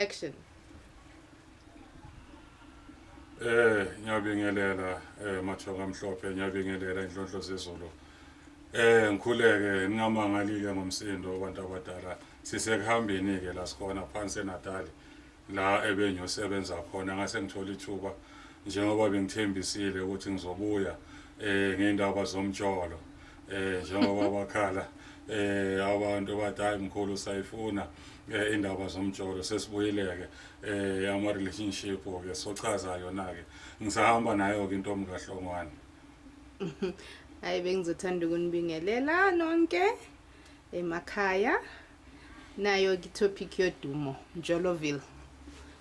Action. Ngiyabingelela mathonga amhlophe, ngiyabingelela inhlonhlo zezulu. Ngikhuleke ningamangalike ngomsindo abantu abadala. Sisekuhambeni ke la sikhona phansi eNatal la ebengiyosebenza khona, ngase ngithola ithuba njengoba bengithembisile ukuthi ngizobuya ngendaba zomjolo. Njengoba bakhala abantu bathi, "Hayi mkhulu, sayifuna indaba zomjolo." Sesibuyileke ama relationship ke, sochaza yona ke. Ngisahamba nayo ke intombi kaHlongwane. Hayi, bengizothanda ukunibingelela nonke emakhaya. Nayo ke topic yodumo, Mjoloville.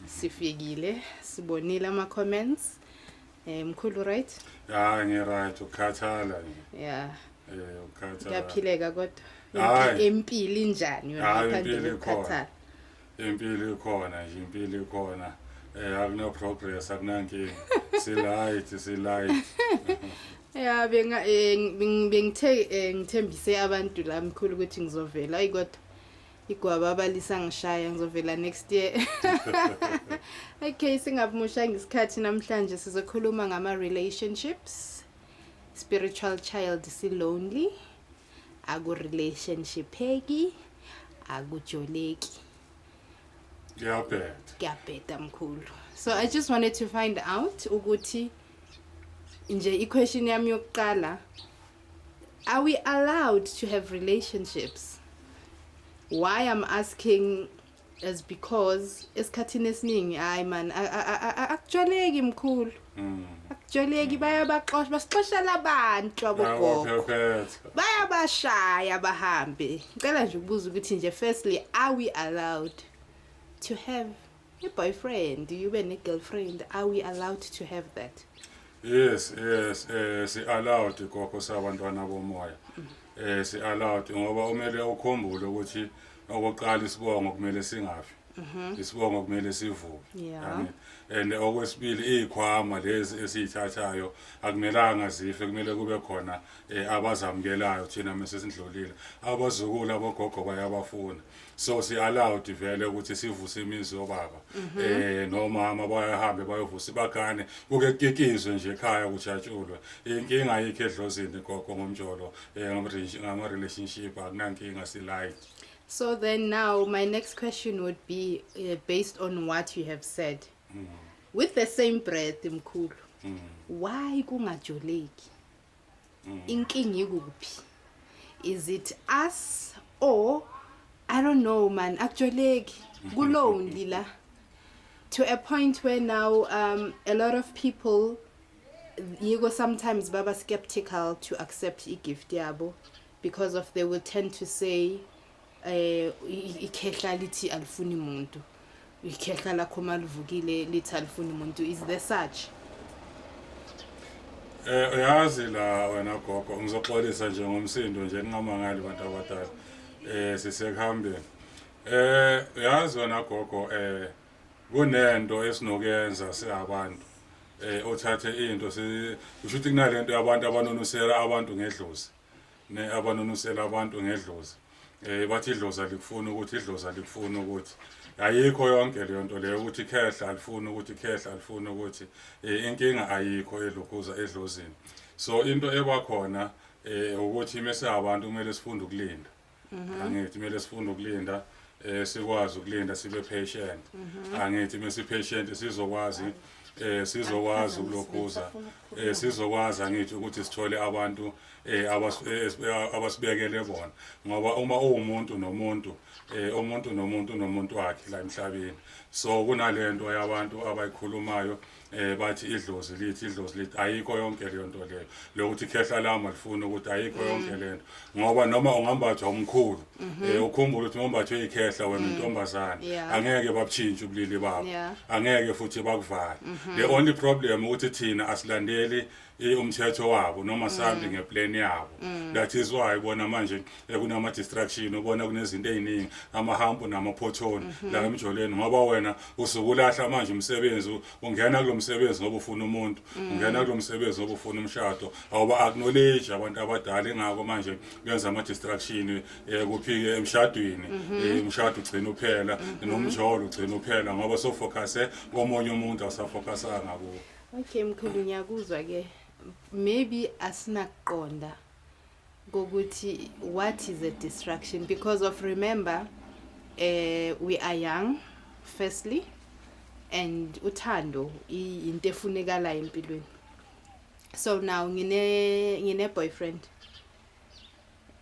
Sifikile, sibonile ama comments. Mkhulu, right? Ya, ngi-right, ukukhathala nje. Ukukhathala. Kuyaphileka kodwa. Hhayi. Empilo injani yona Hhayi, ngaphandle impilo ikhona. kokukhathala? Impilo ikhona nje, impilo ikhona. Akuna progress, akunankinga, si-right, si-right. Ya, benga bengithe ngithembise abantu la, mkhulu, ukuthi ngizovela. Ayi, kodwa igwaba abalisa ngishaya, ngizovela next year. Okay, singabumoshanga isikhathi, namhlanje sizokhuluma ngama relationships. Spiritual child si lonely. Aku relationshipeki, akujoleki. Kuyabheda. Kuyabheda, mkhulu. So I just wanted to find out ukuthi nje i-question yami yokuqala, are we allowed to have relationships? Why I'm asking is because esikhathini esiningi, hayi man, akujoleki, mkhulu. Akujoleki, bayabaxosha, basixoshela abantu abogogo. Yabophephetha. Bayabashaya bahambe. Ngicela nje ukubuza ukuthi nje firstly, are we allowed to have a boyfriend, ube ne-girlfriend? Are we allowed to have that? Yes, si allowed, gogo, sabantwana bomoya. Si allowed ngoba umele ukhumbule ukuthi okokuqala isibongo kumele singafi. Isibongo kumele sivuke. Angithi? And okwesibili, izikhwama lezi esiyithathayo akumelanga zife, kumele kube khona abazamukelayo thina mase sindlulile. Abazukulu abogogo bayabafuna. So si allowed vele ukuthi sivuse imizi yobaba. Nomama bayahambe bayovusa ibagane, kuke kukikizwe nje ekhaya, kujatshulwe. Inkinga ayikho edlozini, gogo, ngomjolo, ngama relationship akunankinga, si right. So then now my next question would be based on what you have said. With the same breath, mkhulu, why kungajoleki? Inkinga ikuphi? Is it us or I don't know, man, akujoleki. Kulonely la. To a point where now a lot of people yiko sometimes baba skeptical to accept i-gift yabo because of they will tend to say ikhehla lithi alifuni umuntu, ikhehla lakho malivukile lithi alifuni umuntu. Is there such? Uyazi la wena gogo, ngizoxolisa nje ngomsindo nje, ningamangali bantu abadala. Sisekuhambeni. Uyazi wena gogo, kunento esinokuyenza singabantu. Othathe into si kusho ukuthi kunalento yabantu abanonusela abantu ngedlozi. Ne abanonusela abantu ngedlozi. Bathi idlozi alikufuni ukuthi, idlozi alikufuni ukuthi. Ayikho yonke leyo nto leyo ukuthi ikhehla alifuni ukuthi, ikhehla alifuni ukuthi. Inkinga ayikho elokhuza edlozini. So into ebakhona ukuthi mase abantu kumele sifunde ukulinda. Angithi kumele sifunde ukulinda, sikwazi ukulinda, sibe patient. Angithi mase patient sizokwazi ukulokhuza, sizokwazi, angithi, ukuthi sithole abantu abasibekele bona, ngoba uma uwumuntu nomuntu, umuntu nomuntu nomuntu wakhe la emhlabeni. So kunalento yabantu abayikhulumayo, bathi idlozi lithi, idlozi lithi. Ayikho yonke leyo nto leyo lokuthi ikhehla lami alifuni ukuthi, ayikho yonke lento, ngoba noma ungambathwa umkhulu, ukhumbule ukuthi umbathwe ikhehla wena intombazane, angeke babutshintshe ubulili bakho. Angeke futhi bakuvale. The only problem ukuthi thina asilandeli umthetho wabo noma sambi ngeplan yabo. That is why bona manje kunama distraction, ubona kunezinto eziningi, amahambo namaphothoni la emjolweni, ngoba wena usukulahla manje umsebenzi, ungena kulo msebenzi ngoba ufuna umuntu, ungena kulo msebenzi ngoba ufuna umshado, awuba acknowledge abantu abadala. Ingakho manje benza ama distraction kuphike emshadweni. Nomshado ugcina uphela, nomjolo ugcina uphela, ngoba sofocuse komunye umuntu, awusafocusanga kuwo. Okay mkhulu, ngiyakuzwa ke. Maybe asinakuqonda kokuthi what is a distraction, because of, remember, we are young firstly, and uthando into efunekalayo empilweni. So now ngine boyfriend,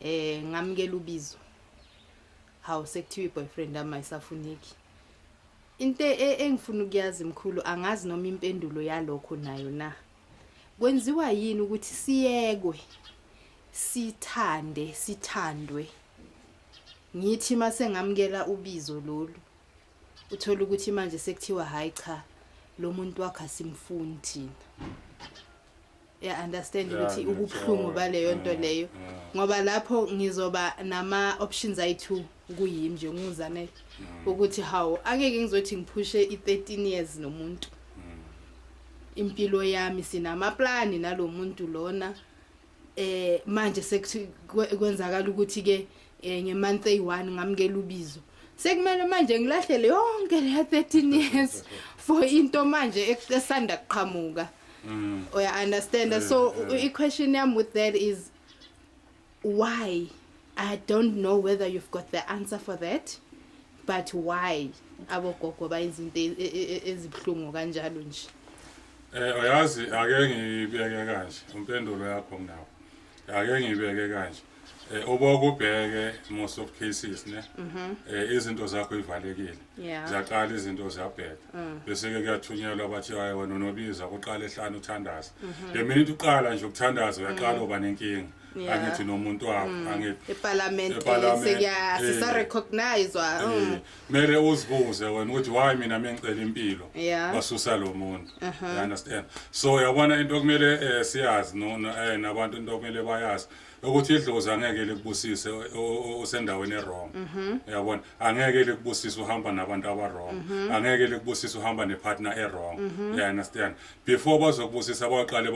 ngamukela ubizo, hawu, sekuthiwa i-boyfriend ami ayisafuneki. Into engifuna ukuyazi mkhulu, angazi noma impendulo yalokho nayo na, kwenziwa yini ukuthi siyekwe sithande, sithandwe? Ngithi mase ngamukela ubizo lolu, uthola ukuthi manje sekuthiwa, "Hayi cha, lo muntu wakhe asimfuni thina." Ya understand ukuthi ubuhlungu baleyo nto leyo, ngoba lapho ngizoba nama options ayi2 kuyimi nje nguzane ukuthi hawu, angeke ngizothi ngiphushe i13 years nomuntu, impilo yami sinamaplani nalomuntu lona. Manje sekuthi kwenzakala ukuthi ke ngemonth eyi1 ngamukela ubizo, sekumele manje ngilahlele yonke leya 13 years for into manje esanda kuqhamuka. Uya understand? So i-question yami with that is why? I don't know whether you've got the answer for that, but why abogogo bayenza into ezibuhlungu kanjalo nje? Uyazi, ake ngibeke kanje, impendulo yakho nginawo. Ake ngibeke kanje. Ubokubheke most of cases ne. Izinto zakho ivalekile. Ziyaqala izinto ziyabheda. Bese ke kuyathunyelwa, bathi, "Hayi, wena unobiza, uqala ehlanu uthandaza." Le minute uqala nje ukuthandaza, uyaqala uba nenkinga. Angithi nomuntu wakho, angithi eparliament eParliament, sekuya sisa recognizewa. Kumele uzibuze wena ukuthi why mina mengicela impilo basusa lo muntu. You understand? So yabona, into okumele siyazi no nabantu, into okumele bayazi ukuthi idlozi angeke likubusise usendaweni e-wrong. Uyabona, angeke likubusise uhamba nabantu aba-wrong, angeke likubusise uhamba nepartner e-wrong. You understand? Before bazokubusisa, baqale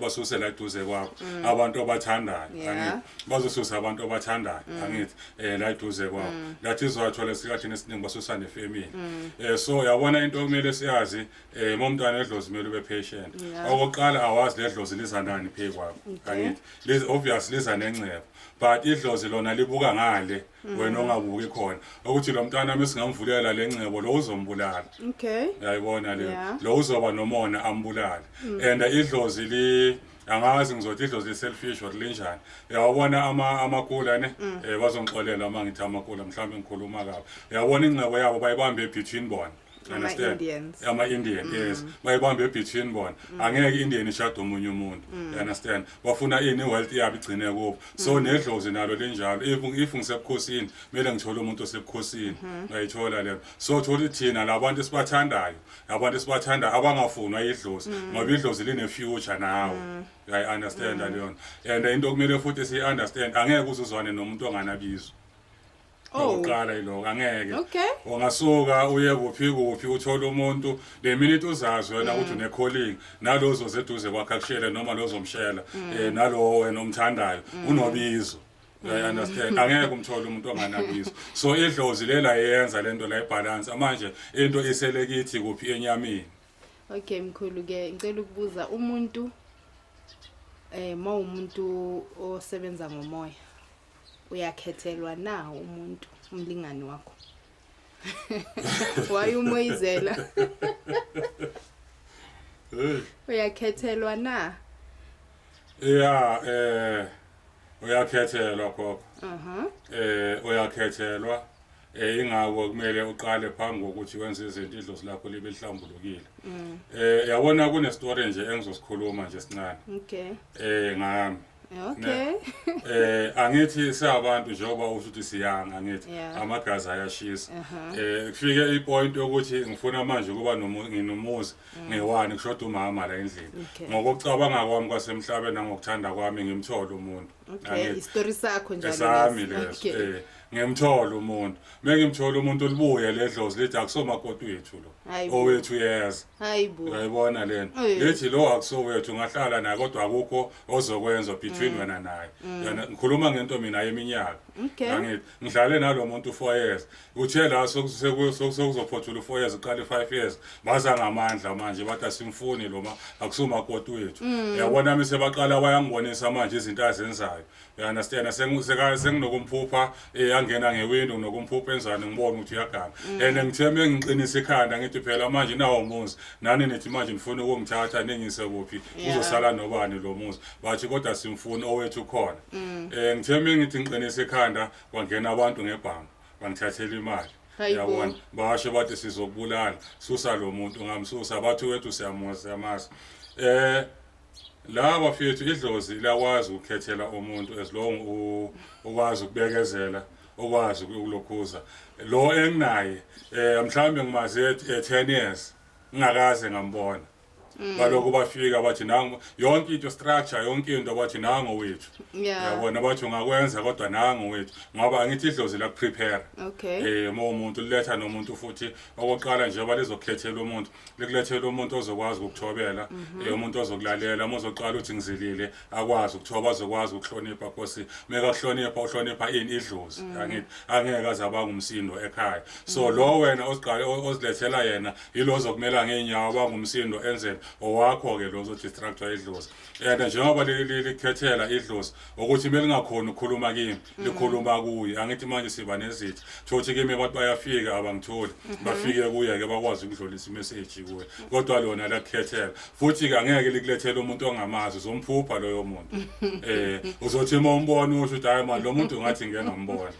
basuse la eduze kwakho abantu obathandayo. Angithi bazosusa abantu obathandayo, angithi la eduze kwakho, that is why thola esikhathini esiningi basusa nefamily. So yabona, into okumele siyazi, momntwana edlozi kumele ube patient. Okokuqala, awazi ledlozi liza nani phe kwakho. Angithi liz obvious liza nencebo, but idlozi lona libuka ngale wena ongabuki khona, ukuthi lo mntwana mesingamvulela lencebo, lo uzombulala. Uyayibona leyo? Lo uzoba nomona, ambulale. And idlozi li angazi ngizothi idlozi li-selfish or linjani. Uyawabona amakula ne, bazongixolela uma ngithi amakula, mhlawumbe ngikhuluma kabi. Uyabona, ingcebo yabo bayibambe between bona. Understand? Ama-Indians. Ama-Indian, yes, bayibambe between bona. Angeke i-Indian ishade omunye umuntu. You understand? Bafuna ini? I-wealth yabo igcine kubo. So nedlozi nalo linjalo. If ngisebukhosini, kumele ngithole umuntu osebukhosini. Uyayithola leyo? So thola thina labantu esibathandayo, abantu esibathandayo abangafunwa idlozi, ngoba idlozi line-future nawe. Uyayi-understand leyo nto? And into okumele futhi siyi-understand, angeke uzuzwane nomuntu onganabizo. Okokuqala yiloko, angeke. Ungasuka uye kuphi kuphi, uthole umuntu, le minute uzazi wena ukuthi une-calling, nalo ozoze eduze kwakhe akushele noma lo ozomshela, nalo wena omthandayo unobizo. You understand? Angeke umthole umuntu onganabizo. So idlozi lela yenza lento la ibalance. Manje into isele kithi kuphi? Enyameni. Okay mkhulu, ke ngicela ukubuza, umuntu mawumuntu osebenza ngomoya, uyakhethelwa na umuntu, umlingani wakho? Wayumoyizela. Hey. Uyakhethelwa na? Yeah, uyakhethelwa gogo. Uyakhethelwa. Ingakho kumele uqale phambi kokuthi wenze izinto, idlozi lakho libe lihlambulukile. Yabona, kune story nje engizosikhuluma nje sincane. Ngami. Angithi singabantu, njengoba usho ukuthi siyanga, angithi amagazi ayashisa. Kufike ipoint yokuthi ngifuna manje ukuba nginomuzi ngewane, kushoda umama la endlini. Ngokucabanga kwami kwasemhlabeni nangokuthanda kwami, ngimthole umuntu. Okay, Angithi istory sakho njalo esami lesi. leso. Ngimthola umuntu, mengimthola umuntu libuye ledlozi lithi akusomakoti wethu lo. Hayibo. Owethu yeza. Hayibo. Uyayibona lento. Eh. Lithi lo akusowethu, ngahlala naye kodwa akukho ozokwenza between wena naye. Yona ngikhuluma ngento mina yeminyaka. Angithi ngihlale nalo muntu 4 years. Uthe la sokuzophothula u4 years, uqala i5 years, baza ngamandla manje bathi asimfuni lo, ma akusumakoti wethu. Yabona mise baqala bayangibonisa manje izinto azenzayo. You understand? Senginokumphupha angena ngewindow, nokumphupha enzani, ngibone ukuthi uyaganga. And ngithe mengiqinisa ikhanda ngithi phela manje nawo umuzi nani, nithi manje nifuna ukungithatha ningise kuphi? Uzosala nobani lo muzi? Bathi kodwa simfuni, owethu khona. Ngithe mengithi ngiqinisa ikhanda, kwangena abantu ngebhamu, bangithathela imali. Hayibo. Yabona, basho bathi sizokubulala, susa lo muntu. Ngamsusa, bathi wethu siyamuza, siyamazi. La bafethu, idlozi liyakwazi ukukhethela umuntu as long ukwazi ukubekezela, ukwazi ukulokhuza. Lo enginaye mhlawumbe ngimazi 10 years ngingakaze ngambona. Balokhu bafika bathi nangu, yonke into, structure, yonke into, bathi nangu wethu. Yabona, bathi ungakwenza kodwa nangu wethu, ngoba angithi idlozi la prepare. Uma umuntu liletha nomuntu futhi okokuqala nje balizokhethela umuntu, likulethela umuntu ozokwazi ukukuthobela, umuntu ozokulalela uma uzoqala uthi ngizilile, akwazi ukuthoba, azokwazi ukuhlonipha. Nkosi, mekakuhlonipha, uhlonipha ini? Idlozi. Angithi angeke aze abangumsindo ekhaya. So lo wena oziqale ozilethela yena yilo ozokumela ngeenyawo, abangumsindo enzeni owakho ke lo ozodistractwa idlozi. And njengoba likhethela idlozi ukuthi melingakhoni ukukhuluma kimi, likhuluma kuye. Angithi manje siba nezitha, thothi kimi abantu bayafika abangitholi, bafike kuye ke bakwazi ukudlulisa imessage kuye. Kodwa lona lakukhethela futhi ke angeke likulethele umuntu ongamazi. Uzomphupha loyo muntu, uzothi uma umbona usho ukuthi hayi man, lo muntu ngathi ngike ngambona.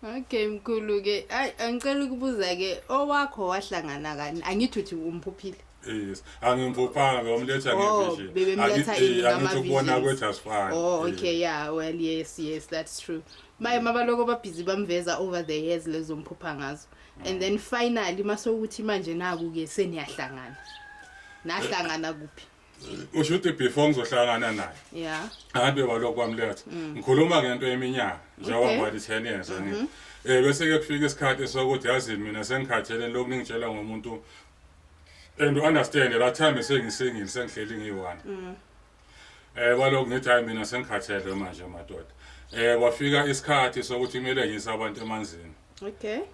Okay mkhulu ke, ay, angicela ukubuza ke, owakho wahlangana kani? Angithi uthi umphuphile. Yes, angimphuphanga, bamletha Oh, ngevision. bebemletha ini? Angithi ukubona Ngama-visions. kwethu asifani. Oh, okay, yeah, well, yes, that's true. Maye mabaloko babhizi bamveza over the years lezo mphupha ngazo. And then finally masowukuthi manje naku ke seniyahlangana. Nahlangana kuphi? Usho ukuthi before ngizohlangana naye? Abantu balokhu bamletha, ngikhuluma ngento yeminyaka njengoba ngibali 10 years, angithi bese ke kufika isikhathi sokuthi yazini mina sengikhathele lokhu ningitshela ngomuntu. And you understand, that time sengisingile, sengihleli ngiyi-one. Balokhu ngithi hayi, mina sengikhathele manje madoda. Kwafika isikhathi sokuthi kumele ngiyise abantu emanzini.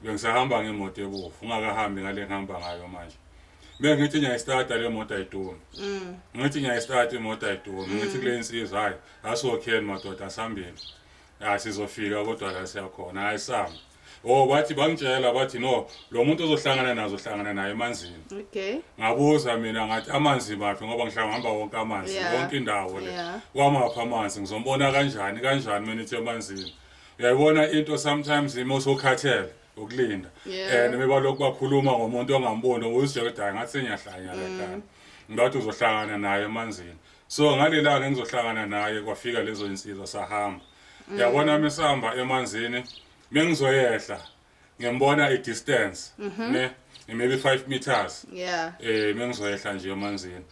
Bengisahamba ngemoto ebovu, ungakahambi ngale ngihamba ngayo manje. Bengithi ngiyayistarta le moto, ayidumi. Ngithi ngiyayistarta imoto, ayidumi. Ngithi kule insizwa, hayi, asokheni madoda, asihambeni, hayi, sizofika kodwa la siyakhona, hayi sami. Oh, bathi bangitshela bathi no, lo muntu ozohlangana nazo uhlangana naye emanzini. Ngabuza mina ngathi amanzi maphi, ngoba ngihlala ngihamba wonke amanzi, yonke indawo le. Kwamaphi amanzi? Ngizombona kanjani, kanjani mina ithi emanzini? Uyayibona into, sometimes imo sokhathele ukulinda and bebalokhu bakhuluma ngomuntu ongamboni, uzitshela ukuthi hayi, ngathi sengiyahlanya la ekhaya. Ngathi uzohlangana naye emanzini. So ngalelanga engizohlangana naye kwafika lezo insizwa, sahamba. Yabona, mesihamba emanzini, mengizoyehla ngimbona i-distance ne maybe 5 meters. Mengizoyehla nje emanzini,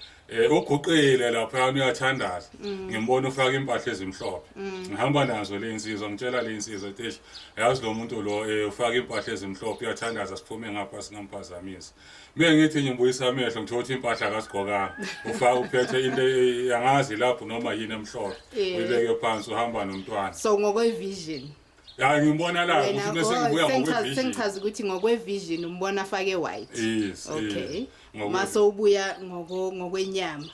uguqile lapha, uyathandaza. Ngimbona ufaka impahla ezimhlophe. Ngihamba nazo le insizwa, ngitshela le insizwa ethi yazi lo muntu lo ufaka impahla ezimhlophe, uyathandaza, siphume ngapha singamphazamisi. Mengithi ngibuyisa amehlo, ngithola ukuthi impahla akazigqokanga, ufaka, uphethe into angazi lapho noma yini emhlophe. Uyibeke phansi, uhamba nomntwana. So ngokwe-vision. Ya, ngimbona la Wena ukuthi bese oh, ngibuya ngokwe-vision. Sengichaza ukuthi ngokwe-vision umbona afake white. Yes. Okay. Mase ubuya ngokwenyama.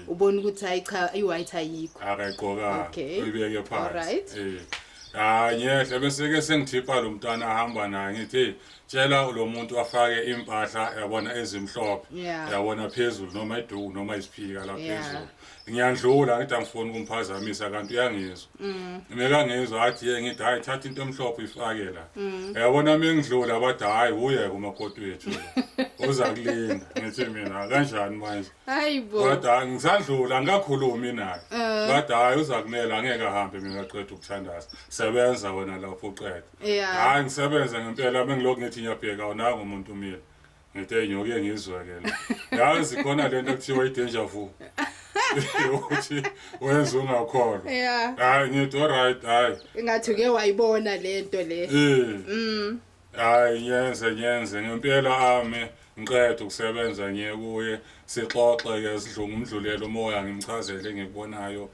Ubona ukuthi hayi cha, i-white ayikho. Akayigqokanga. Uyibeke phansi. Hayi, ngiyehle bese ke sengithipha lo mntwana ahamba naye, ngithi hey, tshela lo muntu afake impahla, yabona, ezimhlophe. Yabona, phezulu noma iduku noma isiphika la phezulu. Ngiyandlula, ngithi angifuni ukumphazamisa, kanti uyangizwa. Mekangizwa athi ye, ngithi hayi, thatha into emhlophe uyifake la. Yabona, mengidlula bathi hayi, uye kumakoti wethu lo. Uza kulinda. Ngithi mina kanjani manje? Hayibo. Kodwa ngisandlula angikakhulumi naye. Kodwa hayi, uza kumela, angeke ahambe mina qeda ukuthandaza. Sebenza wena lapho uqeda. Hayi, ngisebenza ngempela, bengilokhu ngithi ngiyabheka, awunanga umuntu umile. Ngithi ngiyoke ngizwe ke la. Yazi khona lento ekuthiwa i-deja vu. Ukuthi wenza ungakholwa. Hayi, ngithi alright, hayi. Ingathi uke wayibona lento le. Eh. Hayi, nyenze ngempela, ame ngiqeda ukusebenza ngiye kuye, sixoxe ke, sidlunga umdlulelo umoya, ngimchazele engikubonayo,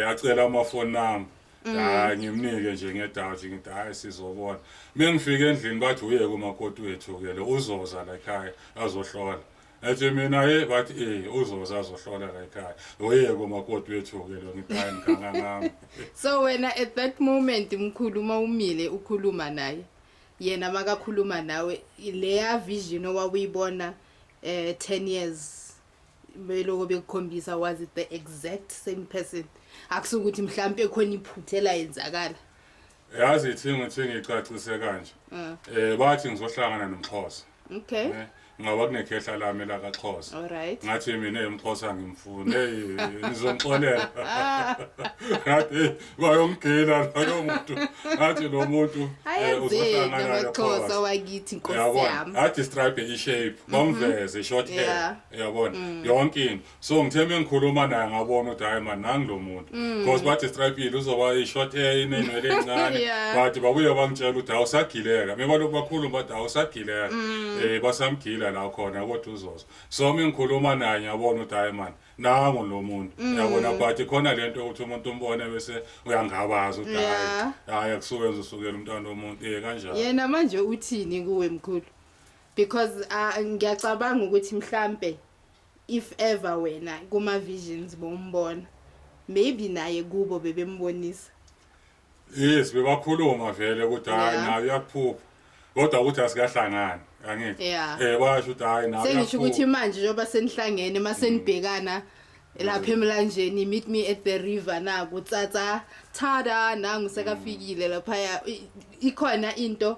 acela amafoni nami. Hayi, ngimnike nje ngedoubt, ngithi hayi, sizobona. Mengifika endlini bathi uye kumakoti wethu ke lo, uzoza la ekhaya azohlola. Ethi mina hey, bathi uzoza azohlola la ekhaya, uye kumakoti wethu ke lo. Ngithi hayi, ngiganga ngami. So wena at that moment, mkhulu, uma umile ukhuluma naye, yena makakhuluma nawe, leya vision owawuyibona 10 years beloko bekukhombisa, was it the exact same person? Akusukuthi mhlambe khona iphutha elayenzakala? Yazi, ithi ngithi ngicacise kanje. Bathi ngizohlangana nomXhosa. Ngoba kunekhehla lami la kaXhosa. All right. Ngathi mina emXhosa ngimfuni, hey, nizongixolela. Ngathi hey, bayongigila lo muntu. Ngathi lo muntu Ayenzeni uzohlangana amaXhosa noXhosa. wakithi, nkosi Uyabona, yami? athi stripe i-shape, bamveze i-short hair. Uyabona, yonke into. So ngithe mengikhuluma naye ngabona ukuthi hayi man, nangi lo muntu, because bathi stripe uzoba i-short hair, inenwele encane. But babuye bangitshela ukuthi awusagileka, mebalokhu bakhuluma bathi awusagileka, basamgila la khona, kodwa uzoza. So mengikhuluma naye ngiyabona ukuthi hayi man, nangu lo muntu, uyabona. But khona lento ukuthi umuntu umbone bese uyangabaza ukuthi hayi, hayi, akusukenza usukela umntwana womuntu, kanjalo. Yena manje uthini kuwe, mkhulu? Because ngiyacabanga ukuthi mhlambe if ever wena kuma visions bombona, maybe naye kubo bebembonisa. Yes, bebakhuluma vele ukuthi hayi, nayo uyakuphupha, kodwa ukuthi asikahlangani, angithi? Basho ukuthi hayi, nayo Sengisho ukuthi uyakuphupha. manje njengoba senihlangene, masenibhekana lapha emlanjeni, meet me at the river, naku tsatsa, tada, nangu sekafikile laphaya. Ikhona into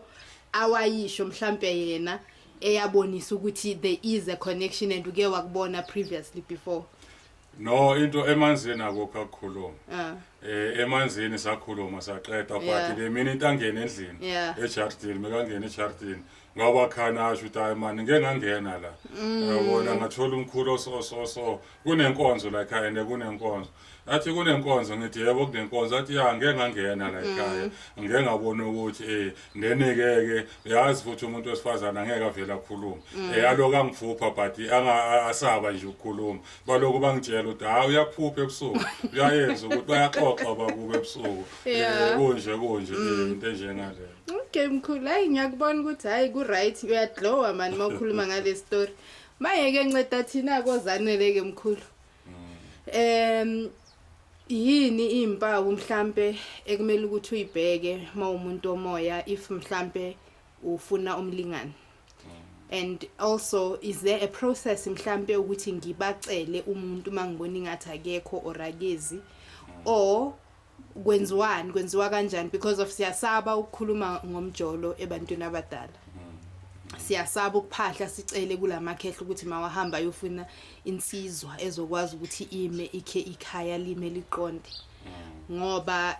awayisho mhlambe yena eyabonisa ukuthi there is a connection and uke wakubona previously before? No, into emanzini akukho akukhuluma. Emanzini sakhuluma saqeda, but le minute angena endlini, ejardini, mekangena ejardini ngoba khana asho ukuthi hayi man, ngeke ngangena la, yabona, ngathola umkhulu so so so, kunenkonzo la ekhaya, and kunenkonzo, athi kunenkonzo, ngithi yebo, kunenkonzo, athi ya, ngeke ngangena la ekhaya, ngeke ngabona ukuthi then-ke ke yazi futhi umuntu wesifazane angeke avele akhulume, aloku angiphupha, but asaba nje ukukhuluma. Baloku bangitshela ukuthi hayi, uyaphupha ebusuku, uyayenza ukuthi bayaxoxa bakubo ebusuku. Kunje kunje, into enjengaleyo. Okay mkhulu, hayi, ngiyakubona ukuthi hayi, ku-right, uyaglowa mani uma ukhuluma ngale story. Manje-ke nceda thina kozanele-ke, mkhulu. Yini impawu mhlambe ekumele ukuthi uyibheke mawumuntu omoya if mhlambe ufuna umlingani? And also, is there a process mhlambe ukuthi ngibacele umuntu mangibona ingathi akekho or akezi, or kwenziwani, kwenziwa kanjani? Because of siyasaba ukukhuluma ngomjolo ebantwini abadala, siyasaba ukuphahla sicele kulamakhehla ukuthi mawahamba ayofuna insizwa ezokwazi ukuthi ime ikhe ikhaya lime liqonde, ngoba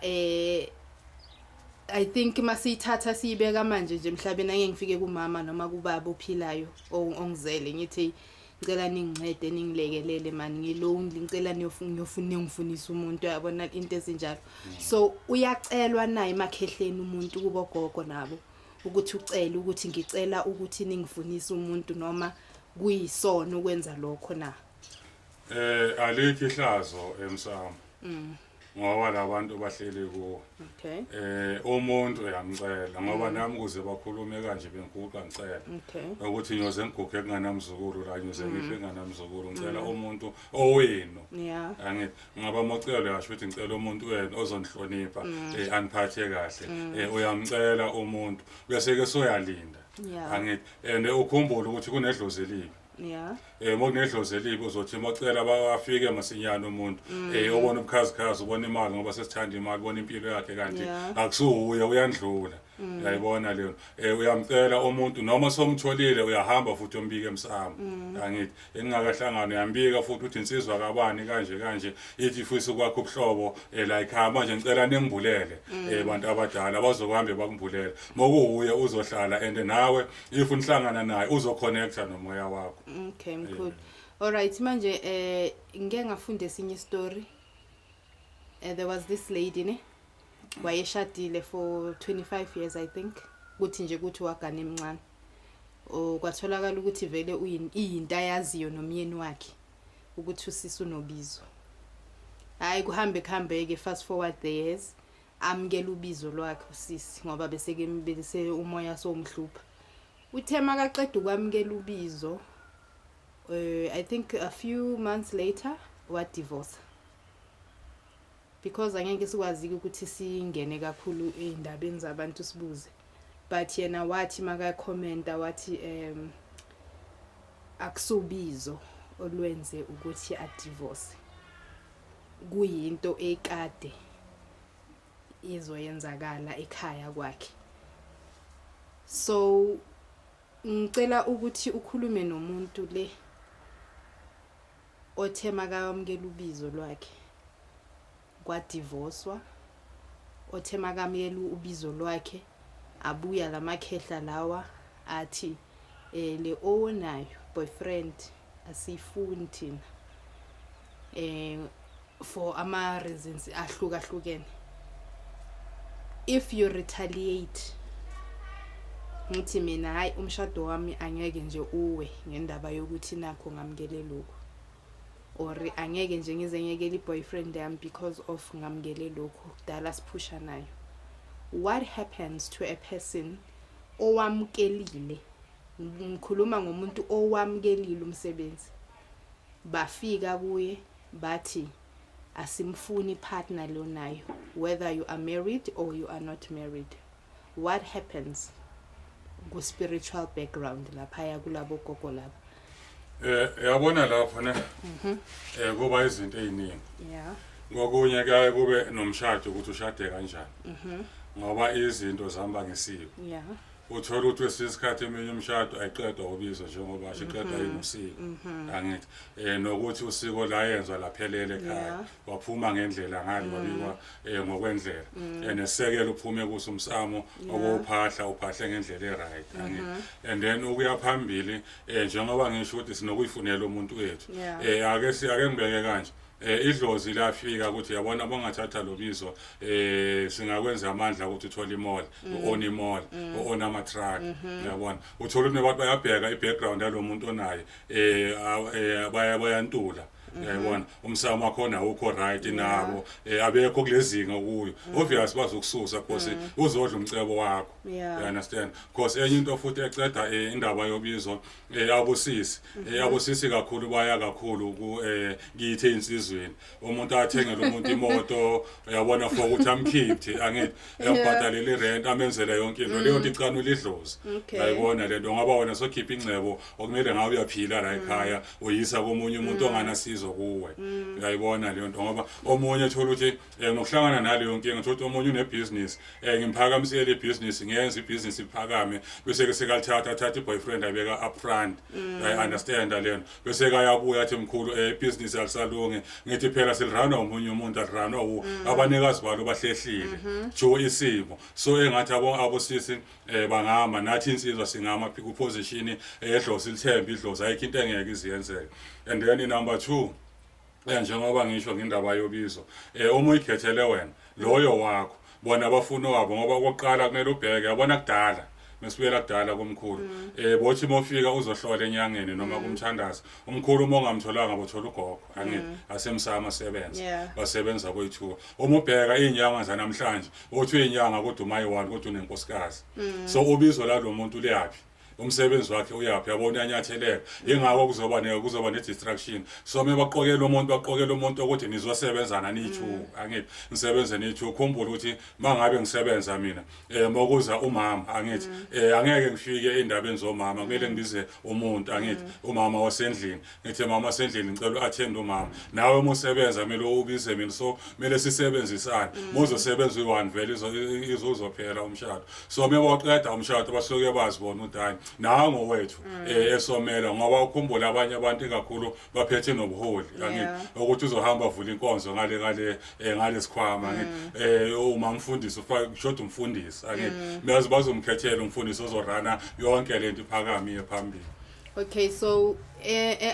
I think masiyithatha siyibeka manje nje emhlabeni, angeke ngifike kumama noma kubaba ophilayo ongizele ngithi ngicela ningincede, ningilekelele mani, ngilonely, ngicela niyofuna ngifunisa umuntu, uyabona, into ezinjalo. So uyacelwa naye emakhehleni umuntu kubogogo nabo ukuthi ucele ukuthi ngicela ukuthi ningifunise umuntu, noma kuyisono ukwenza lokho na? Alikho ihlazo emsamo. Ngoba labantu bahleli kuwo. Umuntu uyamcela, ngoba nami kuze bakhulume kanje bengiguqa ngicela ukuthi ngiyoze ngiguge kunganamzukulu la, ngiyoze ngife kunganamzukulu, ngicela umuntu owenu. Angithi ngaba mocelo yasho ukuthi ngicela umuntu wenu ozonihlonipha, aniphathe kahle. Uyamcela umuntu bese ke soyalinda. Angithi and ukhumbule ukuthi kunedlozi elibi. Mokunedlozi elibi uzothi mocela bafike masinyane umuntu, obona ubukhazikhazi, ubona imali, ngoba sesithanda imali, ubona impilo yakhe, kanti akusuye, uyandlula. Uyayibona leyo? Uyamcela umuntu noma somtholile, uyahamba futhi umbike emsamo, angithi engingakahlangani, uyambika futhi uthi insizwa kabani kanje kanje ithi ifisa ukwakha ubuhlobo la ekhaya. Manje ngicela ningibulele, bantu abadala bazokuhambe bakumbulele. Mokuwuye uzohlala, and nawe if unihlangana naye uzoconnecta nomoya wakho. Okay mkhulu, alright. Manje ngike ngafunda esinye story. There was this lady ne, wayeshadile for 25 years, I think, kuthi nje kuthi wagana emncane. O kwatholakala ukuthi vele iyinto ayaziyo nomyeni wakhe ukuthi usisi unobizo. Hayi, kuhambe kuhambeke, fast forward the years, amukela ubizo lwakhe usisi, ngoba bese ke bese umoya somhlupha. Uthe makaqeda ukwamukela ubizo, I think a few months later wadivorce, because angeke sikwazi ukuthi singene kakhulu ey'ndabeni zabantu sibuze, but yena wathi makakhomenta wathi akusubizo olwenze ukuthi adivorce, kuyinto ekade izoyenzakala ekhaya kwakhe. So ngicela ukuthi ukhulume nomuntu le othe makayamukela ubizo lwakhe kwadivorcewa, othe makamukela ubizo lwakhe abuya lamakhehla lawa athi le owonayo boyfriend asiyifuni thina, for ama reasons ahlukahlukene. If you retaliate, ngithi mina hayi, umshado wami angeke nje uwe ngendaba yokuthi nakho ngamukele lokhu, or angeke nje ngize ngiyekele i-boyfriend yami because of ngamukele lokhu kudala siphusha nayo. What happens to a person owamukelile? Ngikhuluma ngomuntu owamukelile umsebenzi, bafika kuye bathi asimfuni partner lo nayo, whether you are married or you are not married. What happens ku spiritual background laphaya kulabo gogo laba? Yabona lapho ne, kuba izinto eziningi. Ngokunye kuyaye kube nomshado ukuthi ushade kanjani, ngoba izinto zihamba ngesiko. Uthola ukuthi kwesinye isikhathi eminye imishado ayiqedwa ubizo, njengoba asho, iqedwa yinosiko, angithi? Nokuthi usiko layenzwa laphelele ekhaya, waphuma ngendlela ngale, wabikwa ngokwendlela, nesisekelo uphume kuso umsamo, okuwuphahla uphahle ngendlela e-right, angithi? And then ukuya phambili, njengoba ngisho ukuthi sinokuyifunela umuntu wethu. Ake ngibeke kanje, idlozi lafika ukuthi yabona bongathatha lo bizo, singakwenza amandla ukuthi uthole imall, u-own imall, u-own ama truck, uyabona? Uthola ukuthi nabantu bayabheka i-background yalo muntu onaye, baya bayantula, uyayibona? Umsamo wakhona awukho right nabo, abekho kulezinga kuyo, obvious bazokususa because uzodla umcebo wakho. You understand? Because enye into futhi eceda indaba yobizo, abosisi, abosisi kakhulu baya kakhulu ku kithi insizweni. Umuntu athengele umuntu imoto, uyabona, for ukuthi amkhiphe, angithi uyabhadalela irent, amenzele yonke into leyo nto, icanula idlozi. Uyayibona lento? Ngoba wena sokhipha ingcebo okumele ngawe uyaphila la ekhaya, uyisa komunye umuntu onganasizo kuwe. Uyayibona leyo nto? Ngoba omunye uthola ukuthi ngokuhlangana naleyo nkinga, uthola ukuthi omunye unebusiness, ngimphakamisele ibhizinisi, ngiyenza ibhizinisi iphakame, bese ke sekalithatha, athatha i-boyfriend ayibeka up front. I understand leyo nto. Bese kayabuya athi, mkhulu, ibhizinisi alisalungi. Ngithi phela silirunwa omunye umuntu, alirunwa wu abanikazi balo bahlehlile jo isimo. So engathi abo abosisi bangama, nathi insizwa singama ku position edlozi, lithemba idlozi, ayikho into engeke iziyenzeke. And then number 2, njengoba ngisho ngendaba yobizo, uma uyikhethele wena loyo wakho, bona bafuna wabo, ngoba okokuqala kumele ubheke, yabona, kudala mesibuyela kudala komkhulu, bothi mofika uzohlola enyangeni noma kumthandazo umkhulu, uma ungamtholanga bothola ugogo, angithi asemsama sebenza. Basebenza boyi-two. Uma ubheka iy'nyanga zanamhlanje, uthi uyinyanga kodwa umayi-one, kodwa unenkosikazi. So ubizo lalo muntu liyaphi? Umsebenzi wakhe uyaphi, yabona, uyanyatheleka. Ingakho kuzoba ne-distraction. So uma baqokela umuntu ukuthi nizosebenzana niyi-two, angithi nisebenze niyi-two. Khumbula ukuthi uma ngabe ngisebenza mina, mokuza umama, angithi angeke ngifike ey'ndabeni zomama, kumele ngibize umuntu, angithi umama wasendlini, ngithi, "Mama wasendlini, ngicela u-attend umama." Nawe uma usebenza kumele ubize mina, so kumele sisebenzisane. Uma uzosebenza uyi-one, vele uzophela umshado. So uma bawuqeda umshado, basuke bazi bona ukuthi hayi, nango wethu esomela, ngoba ukhumbule abanye abantu ikakhulu baphethe nobuholi, angithi ukuthi uzohamba avula inkonzo ngale sikhwama, angithi uma umfundisi ufake kushoda umfundisi, angithi bazi bazomkhethela umfundisi ozorana yonke lento iphakame iye phambili. Okay, so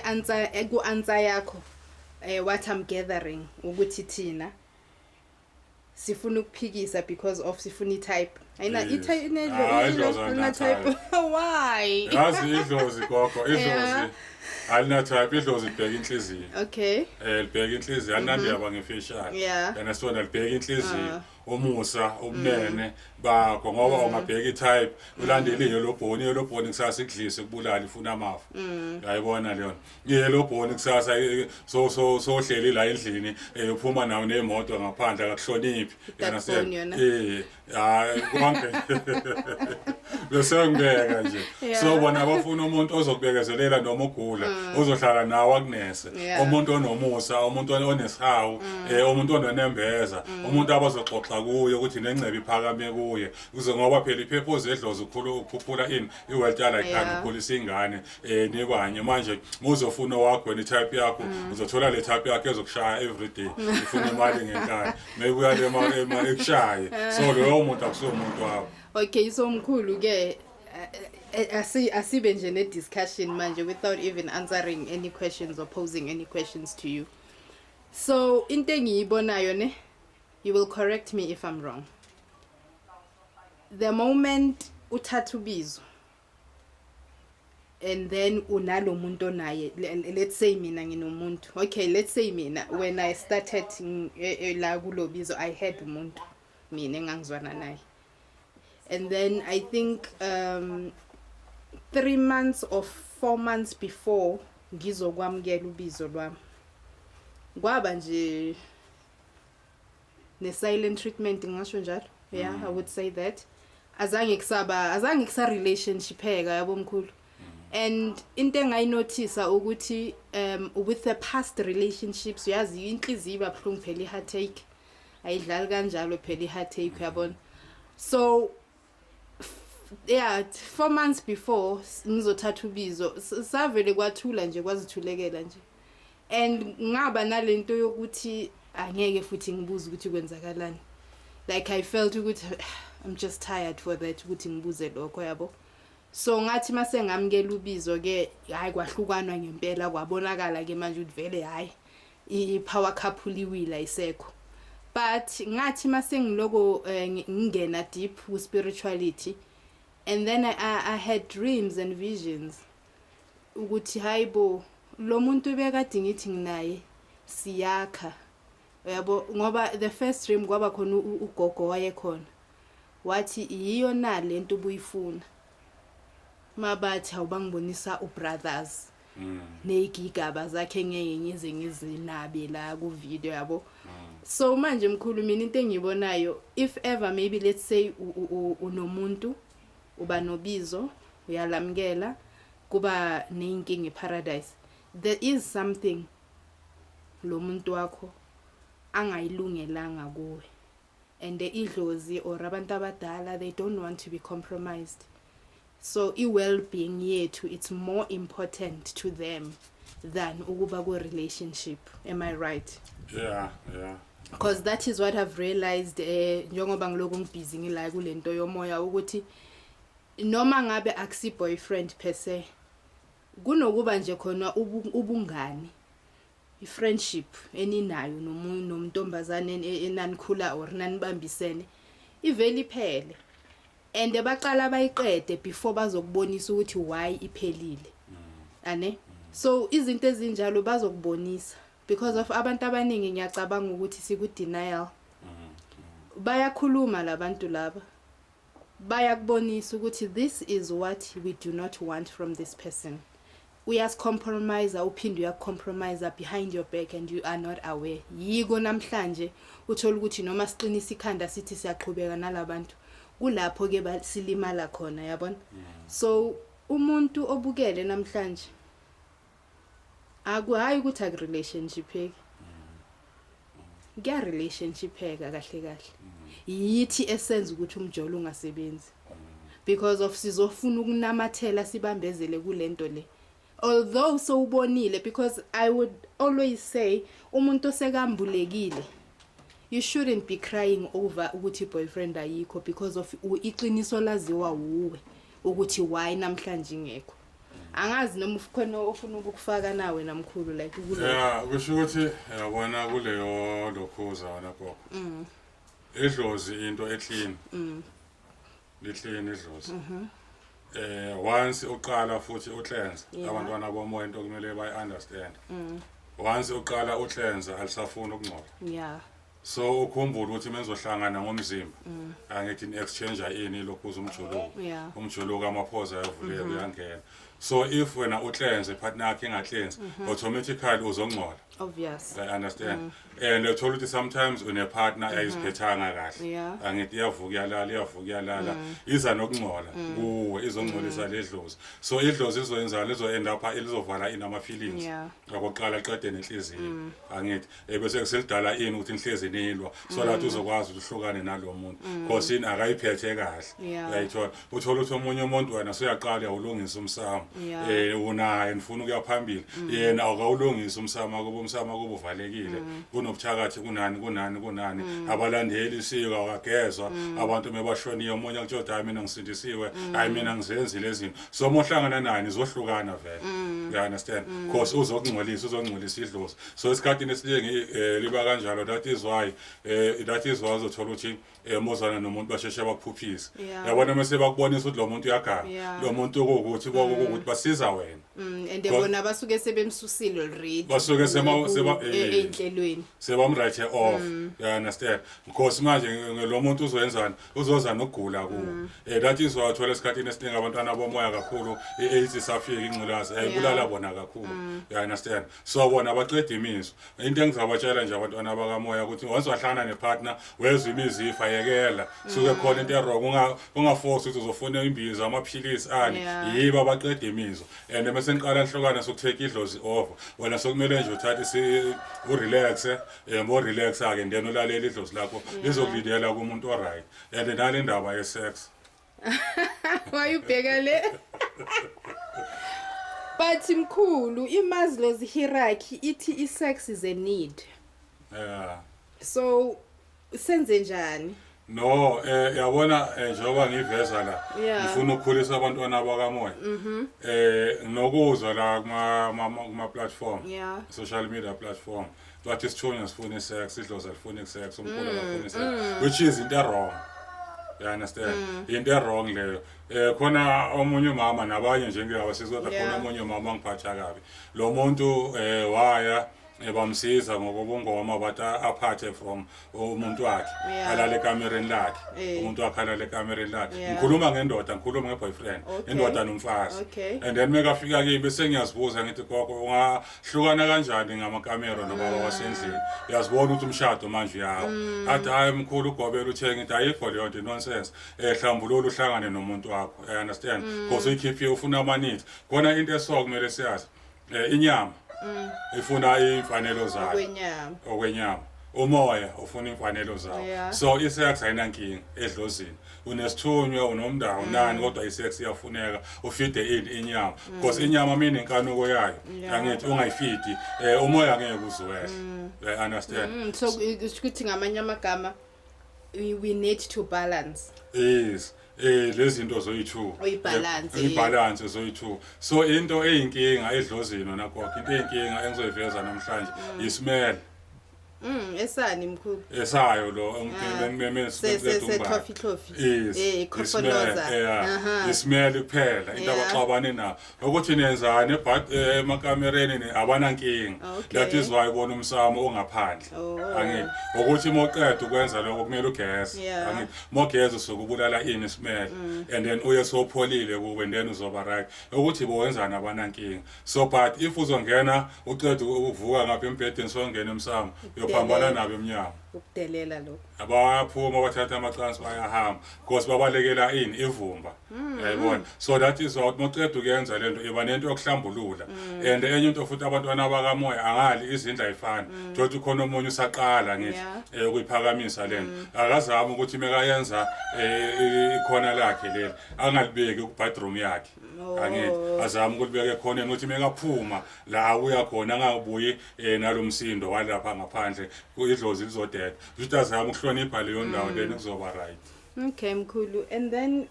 answer ku answer yakho, what I'm gathering ukuthi thina sifuna ukuphikisa because of sifuna i-type. Ayina i-type. Ah, idlozi Alina type. Why? Yazi idlozi, gogo, idlozi alina type. Idlozi libheka inhliziyo. Libheka inhliziyo, alinandaba nge-facial. Yena sona libheka inhliziyo, umusa, ubunene bakho, ngoba ungabheka i-type, ulandele i-yellow bone, i-yellow bone kusasa ikudlise, kubulala, ifuna amafa. Uyayibona leyo i-yellow bone kusasa so sohleli la endlini, uphuma nawo nemoto ngaphandle, akakuhloniphi. Dark bone yona. Hayi, konke bese ngibeka nje. So bona bafuna umuntu ozokubekezelela noma ugula, ozohlala nawe akunese, umuntu onomusa, umuntu onesihawu, umuntu ononembeza, umuntu abazoxoxa kuye ukuthi nengcebo iphakame kuye, kuze ngoba phela i-purpose yedlozi ukukhulu ukukhuphula ini, i-wealth yala ekhaya, ukukhulisa ingane nibanye. Manje muzofuna owakho wena i-type yakho, uzothola le type yakho ezokushaya every day, ifuna imali ngenkani, mebuya le mali ekushaye. So loyo muntu akusiwo umuntu wakho. Okay, so mkhulu ke, asibe nje ne discussion manje without even answering any questions or posing any questions to you. So into engiyibonayo ne, you will correct me if I'm wrong. The moment uthatha ubizo and then unalo muntu onaye, let's say mina nginomuntu, okay, let's say mina when I started la kulo bizo, I had umuntu mina engangizwana naye, and then I think 3 months or 4 months before ngizokwamukela ubizo lwami, kwaba nje ne silent treatment, ngisho njalo. Yeah, I would say that azange kusa relationshipeka, yabo mkhulu. And into engayinothisa ukuthi with the past relationships, uyazi inhliziyo iba buhlungu phela, i-heartache ayidlali kanjalo phela i-heartache, uyabona. So yeah, 4 months before ngizothatha ubizo, savele kwathula nje, kwazithulekela nje, and ngaba nalento yokuthi angeke futhi ngibuze ukuthi kwenzakalani. Like I felt ukuthi I'm just tired for that, ukuthi ngibuze lokho, yabo. So ngathi mase ngamukela ubizo ke, hayi, kwahlukanwa ngempela, kwabonakala ke manje ukuthi vele hayi, i-power couple iwila, ayisekho. But ngathi mase ngiloko ngingena deep ku spirituality and then I had dreams and visions ukuthi hayibo, lo muntu bekade ngithi nginaye siyakha, uyabo, ngoba the first dream kwaba khona ugogo wayekhona, wathi yiyo na lento ubuyifuna, mabathi awubangibonisa ubrothers neyigigaba zakhe, ngeke ngize ngizinabe la ku video, yabo. So manje mkhulu, mina into engiyibonayo, if ever maybe let's say unomuntu, uba nobizo, uyalamukela, kuba neyinkinga eparadise, there is something lo muntu wakho angayilungelanga kuwe, and idlozi or abantu abadala, they don't want to be compromised. So i-well-being yethu, it's more important to them than ukuba ku-relationship. Am I right? Yeah. Because that is what I've realized, njengoba ngiloku ngibhizi ngila kulento yomoya, ukuthi noma ngabe akusi boyfriend per se, kunokuba nje khona ubungani, i-friendship eninayo nomntombazane enanikhula or nanibambisene, ivele iphele, and baqala bayiqede before bazokubonisa ukuthi why iphelile ane. So izinto ezinjalo bazokubonisa because of abantu abaningi, ngiyacabanga ukuthi siku denial. Bayakhuluma labantu laba. Bayakubonisa ukuthi this is what we do not want from this person. Uyasicompromise, uphinde uyakucompromise behind your back and you are not aware. Yiko namhlanje uthola ukuthi noma siqinisa ikhanda sithi siyaqhubeka nalabantu, kulapho ke basilimala khona, yabona. So umuntu obukele namhlanje, akuhayi ukuthi akurelationshipeki, kuya relationshipeka kahle kahle. Yithi esenza ukuthi umjolo ungasebenzi because of sizofuna ukunamathela, sibambezele kulento le, although sowubonile. Because I would always say, umuntu osekambulekile, you shouldn't be crying over ukuthi boyfriend ayikho, because of iqiniso laziwa wuwe ukuthi why namhlanje ingekho. Angazi noma ukhona ofuna ukukufaka nawe namkhulu, like kulokho. Ya, kusho ukuthi yabona kuleyo lokhuza wena gogo, idlozi into eclean, liclean idlozi. Once uqala futhi ucleanse, abantwana bomoya, into kumele bayi understand, once uqala ucleanse, alisafuni ukungcola. So ukhumbule ukuthi menizohlangana ngomzimba, angithi ni exchange ini lokhuza, umjuluko. Umjuluko, amaphoza ayavuleka, uyangena. So if wena ucleanse, partner yakhe ingacleanse, automatically uzongcola. Obvious. I understand. And uthola ukuthi sometimes une partner ayiziphethanga kahle. Angithi iyavuka iyalala, iyavuka iyalala, iza nokungcola kuwe, izongcolisa ledlozi. So idlozi izoyenzani? Lizo end up lizovala inama feelings. Okokuqala qede nenhliziyo. Angithi ebese kuselidala ini ukuthi inhliziyo nilwa, so that uzokwazi ukuthi uhlukane nalo muntu. Because ini akayiphethe kahle. Uyayithola. Uthola ukuthi omunye umuntu wena usuyaqala uyawulungisa umsamo. Unaye nifuna ukuya phambili. Yena akawulungisa umsamo kuba, umsamo kuba uvalekile. Kunobuthakathi, kunani kunani kunani. Abalandeli isiko, akagezwa. Abantu mebashoniye, omunye akutshela hayi mina ngisindisiwe, hayi mina ngizenzi lezi zinto. So uma uhlangana naye nizohlukana vele. You understand? Because uzokungcolisa, uzongcolisa idlozi. So esikhathini esiningi liba kanjalo. That is why uzothola ukuthi mozana nomuntu basheshe bakuphuphise. Yabona mase bakubonisa ukuthi lo muntu uyaganga. Lo muntu ukuthi ukuthi basiza wena. And bona basuke sebemsusile already. Basuke Ey'nhlelweni. Sebamwrite off, you understand? Because manje lo muntu uzoyenzani? Uzoza nokugula kuwo. That is why uthola esikhathini esiningi abantwana bomoya kakhulu i-AIDS isafika, ingculazi ayibulala bona kakhulu, you understand? So bona baqeda imizwa. Into engizabatshela nje abantwana bakamoya ukuthi once wahlangana nepartner, wezwa imizwa ifa, yekela, suke khona into ewrong. Ungaforce ukuthi uzofuna imbiza, amaphilisi ani. Yibo abaqeda imizwa. And mase niqala nihlukana, sokutake idlozi over wena. Sokumele nje uthathe urelax, mo relax ke, then ulalela idlozi lakho, lizokulidela kumuntu oright. And nale ndaba ye-sex. Wayubheka le. But mkhulu, iMaslow's hierarchy ithi i-sex is a need. So senze njani? No, yabona, njengoba ngiveza la, ngifuna ukukhulisa abantwana bakamoya. Nokuzwa la kuma platform, social media platform, bathi isithunywa sifuna isex, idlozi alifuni isex, umkhulu akafuni isex, which is into wrong. You understand? Into wrong leyo. Khona omunye umama nabanye nje ngiyabasiza, kodwa khona omunye umama ongiphatha kabi. Lo muntu waya bamsiza ngokobungoma, bathi aphathe from umuntu wakhe, alale ekamereni lakhe, umuntu wakhe alale ekamereni lakhe. Ngikhuluma ngendoda, ngikhuluma ngeboyfriend, indoda nomfazi. And then mekafika kimi, bese ngiyazibuza ngithi, gogo, ungahlukana kanjani ngamakamero nobaba wasendlini? Uyazibona ukuthi umshado manje uyawa. Athi, hayi mkhulu, ugobela uthe. Ngithi ayikho leyo nto, nonsense. Hlambulula, uhlangane nomuntu wakho, you understand? Because uyikhiphe ufuna amaneeds khona. Into eso kumele siyazi, inyama ifuna imfanelo zayo. Okwenyama. Okwenyama. Umoya ufuna imfanelo zawo. So isex ayinankinga edlozini. Unesithunywa, unomndawo, nani, kodwa isex iyafuneka, ufide ini? Inyama, because inyama mina inkanuko yayo. Angithi ungayifidi, umoya angeke uzuwehle, you understand? So kusho ukuthi ngamanye amagama we need to balance. Yes, lezi zinto zoyi-two. Uyibalance. Uyibalance zoyi-two. So into eyinkinga edlozini nakho, into eyinkinga engizoyiveza namhlanje ismell. Esani mkhulu? Esayo lo. Ah, se toffee toffee. Yes. Ikhofoloza. Isimele kuphela into abaxabane nayo ukuthi nenzani, but emakamereni abanankinga. That is why ubona umsamo ongaphandle. Angithi ukuthi uma uqeda ukwenza lokho kumele ugeze. Angithi mogeza usuke ubulala ini isimele, and then uye sopholile kuwe, and then uzoba right ukuthi bowenzani, abanankinga. So but if uzongena uqeda ukuvuka ngapha embhedeni, songena emsamo, uyophambana nabo emnyango. Ukudelela lokho. Abayaphuma, bathatha amacansi, bayahamba because babalekela ini? Ivumba, yayibona. So that is why mawuqeda ukuyenza lento iba nento yokuhlambulula. And enye into futhi, abantwana bakamoya angali izindlu ayifani. Thothi khona omunye usaqala ngithi ukuyiphakamisa lento, akazama ukuthi mekayenza ikhona lakhe leli angalibeki ku bathroom yakhe. Angithi azama ukulibeka ekhoneni ukuthi mekaphuma la abuya khona angabuyi nalomsindo walapha ngaphandle, idlozi lizodeda. Futhi azama ukuhlonipha leyo ndawo lena, kuzoba right. Okay mkhulu, and then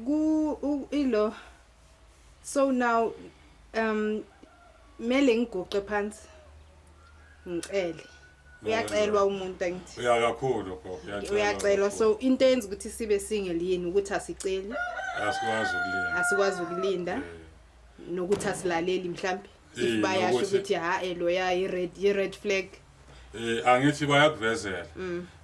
ku ilo, so now mele ngiguqe phansi ngicele? Uyacelwa umuntu, angithi? Uya kakhulu gogo, uyacelwa. Uyacelwa. Kakhulu. So into eyenza ukuthi sibe single yini? Ukuthi asiceli? Asikwazi ukulinda. Asikwazi ukulinda. Nokuthi asilaleli mhlambe if bayasho ukuthi ha, loya i-red flag. Angithi bayakuvezela,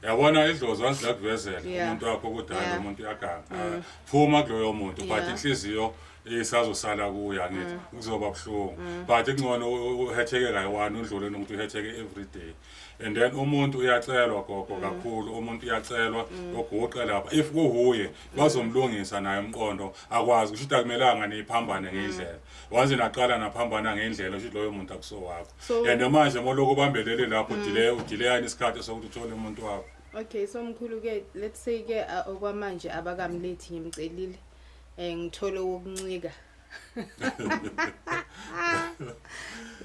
yabona, idlozi once lakuvezela umuntu wakho kudala umuntu uyaganga. Ah, phuma kuloyo muntu, but inhliziyo isazosala kuyo, angithi kuzoba buhlungu, but kungcono uhetheke kayi-one udlule nokuthi uhetheke every day. And then umuntu uyacelwa gogo, kakhulu umuntu uyacelwa, oguqe lapha. If kuhuye bazomlungisa naye umqondo akwazi kusho ukuthi akumelanga niyiphambane ngendlela. Once naqala naphambana ngendlela, kusho ukuthi loyo muntu akusowakho. And manje moloko ubambelele lapho, udelay, udelayani isikhathi sokuthi uthole umuntu wakho. Okay, so mkhulu ke, let's say ke okwamanje abakamlethi, ngimcelile, ngithole wokuncika.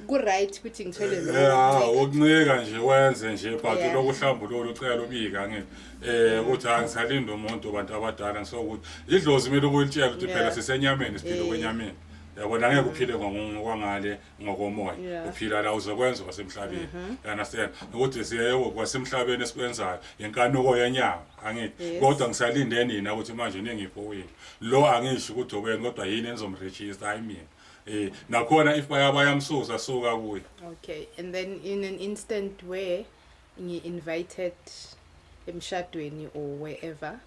Ku right ukuthi ngithole lo wokuncika? Ukuncika nje wenze nje, but lokuhlambulula ucela ubika, angithi ukuthi angisalinde umuntu, bantu abadala, ngisokuthi idlozi kumele ukuyitshela ukuthi phela sisenyameni, siphila kwenyameni, yabona, angeke uphile ngokwangale ngokomoya. Uphila la uzokwenza kwasemhlabeni, you understand ukuthi siyebo kwasemhlabeni esikwenzayo inkanuko yenyama, angithi? Yes. Kodwa ngisalinde nina ukuthi manje ningiphe lo, angisho ukuthi oweni, kodwa yini enizomregister, hayi mina. Nakhona if bayamsusa, suka kuye. Okay, and then in an instant where ngi-invited emshadweni or wherever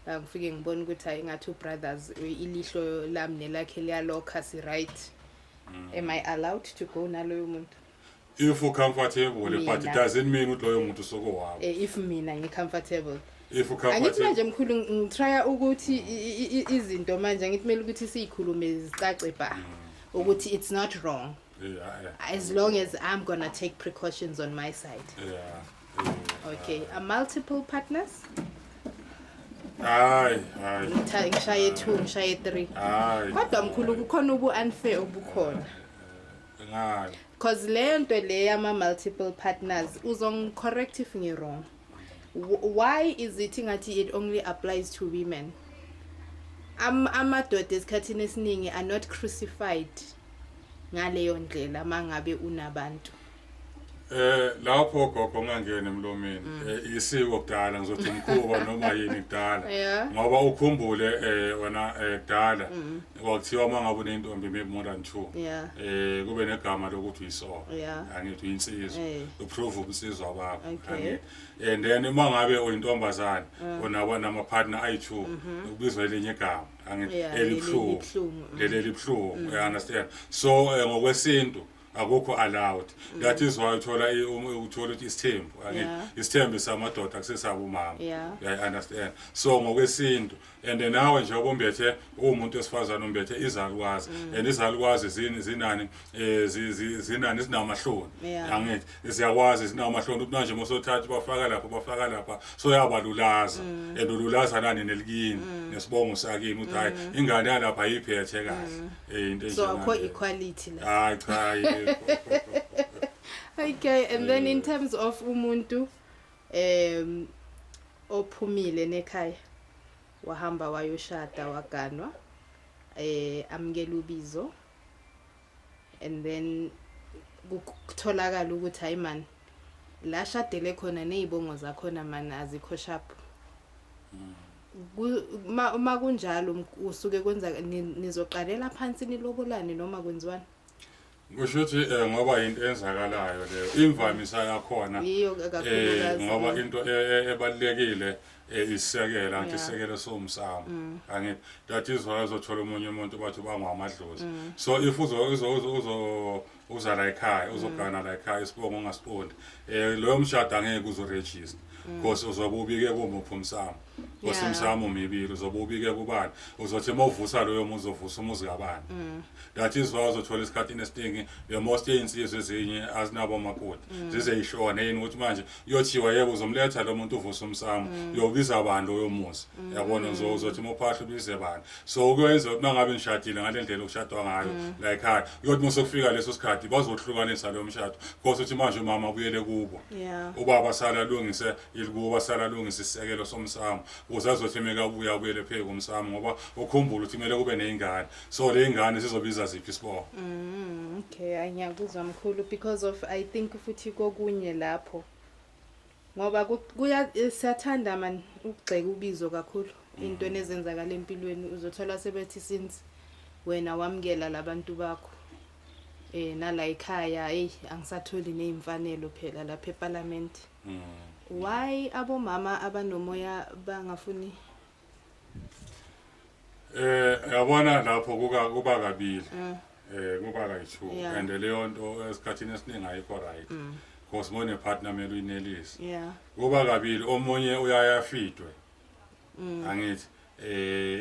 la, ngifike ngibona ukuthi hayi, ngathi ubrothers ilihlo lami nelakhe liyalokha, si right, am I allowed to go naloyo muntu? If u-comfortable, but it Mina. doesn't mean ukuthi loyo muntu usokowakho. If mina ngi-comfortable. If Angithi u-comfortable. manje mkhulu ngitrya ukuthi izinto manje angithi kumele ukuthi siyikhulume zicace ba ukuthi it's not wrong as long as I'm gonna take precautions on my side. Okay, a multiple partners? Hayi, hayi. Ngishaye 2, ngishaye 3. Hayi. Kodwa mkhulu kukhona ubu-unfair obukhona. Ngani? Cause leyo nto le yama-multiple partners, uzongi-correct if ngi-wrong, why is it ngathi it only applies to women? Amadoda esikhathini esiningi are not crucified ngaleyo ndlela mangabe unabantu. Lapho gogo ungangena emlomeni. Isiko kudala, ngizothi umkhuba noma yini kudala. Ngoba ukhumbule wena kudala kwakuthiwa uma ngabe unentombi maybe more than two kube negama lokuthi uyisoka. Angithi uyinsizwa. Uprove ubunsizwa bakho. Angithi and then uma ngabe uyintombazane unabo nama partner ayi2, ubizwa elinye igama, angithi? Elibuhlungu. Elibuhlungu. Leli elibuhlungu, you understand? So ngokwesintu akukho allowed. That is why uthola uthola ukuthi isithembu, angithi? Isithembu samadoda, kusesabo umama. You understand? So ngokwesintu, and nawe nje umbethe umuntu wesifazane, umbethe izalukazi, and izalukazi zini zinani zinani zinamahloni. Angithi siyakwazi zinamahloni ukuthi manje mosothatha bafaka lapha, bafaka lapha, so yabalulaza and ululaza nani nelikini nesibongo sakini ukuthi hayi, ingane yalapha ayiphethe kahle, into So akho enjengaleyo. equality la. Hayi cha, ayikho. Okay, and then in terms of umuntu ophumile nekhaya, wahamba wayoshada, waganwa, amukela ubizo, and then kutholakala ukuthi hayi man, La shadele khona nezibongo zakhona mana azikho sharp. Uma kunjalo usuke kwenza nizoqalela phansi nilobolane noma kwenziwani? Kusho ukuthi ngoba into enzakalayo leyo, imvamisa yakhona Iyo kakhulukazi. Ngoba into ebalulekile isisekelo, angithi isisekelo somsamo, angithi that is why uzothola omunye umuntu bathi bangwamadlozi. So if uzo uzo uzo uzo uza la ekhaya, uzogana la ekhaya, isibongo ungasiqondi, loyo mshado angeke uzoregister because uzobe ubike kumuphi umsamo? Because umsamo mibili, uzobe ubike kubani? Uzothi uma uvusa loyo muzi, uzovusa umuzi kabani? That is why uzothola esikhathini esiningi the most ey'nsizwa ezinye azinabo omakoti, zize yishone yini ukuthi manje kuyothiwa yebo, uzomletha lo muntu, uvusa umsamo, uyobiza bani loyo muzi? Yabona, uzothi uma uphahla ubize bani? So kuyenza ukuthi mangabe nishadile ngale ndlela okushadwa ngayo la ekhaya, kuyothi uma sekufika leso sikhathi bazohlukanisa loyo mshado because uthi manje umama abuyele kubo, ubaba sala alungise ilikubo, sala alungise isisekelo somsamo ukuze azothi mekabuya abuyele phezu komsamo, ngoba ukhumbule ukuthi kumele kube ney'ngane. So le y'ngane zizobiza ziphi isibongo? Okay, ngiyakuzwa mkhulu, because of I think futhi kokunye lapho ngoba kuya siyathanda man ukugxeka ubizo kakhulu into ezenzakala empilweni. Uzothola sebethi since wena wamukela labantu bakho nala ekhaya, hey, angisatholi nezimfanelo phela lapha eParliament. Why abomama abanomoya bangafuni? Yabona lapho kuka kuba kabili, kuba kayi-two and leyo nto esikhathini esiningi ayikho right because mone partner kumele uyinelise. Kuba kabili, omunye uyaya afidwe, angithi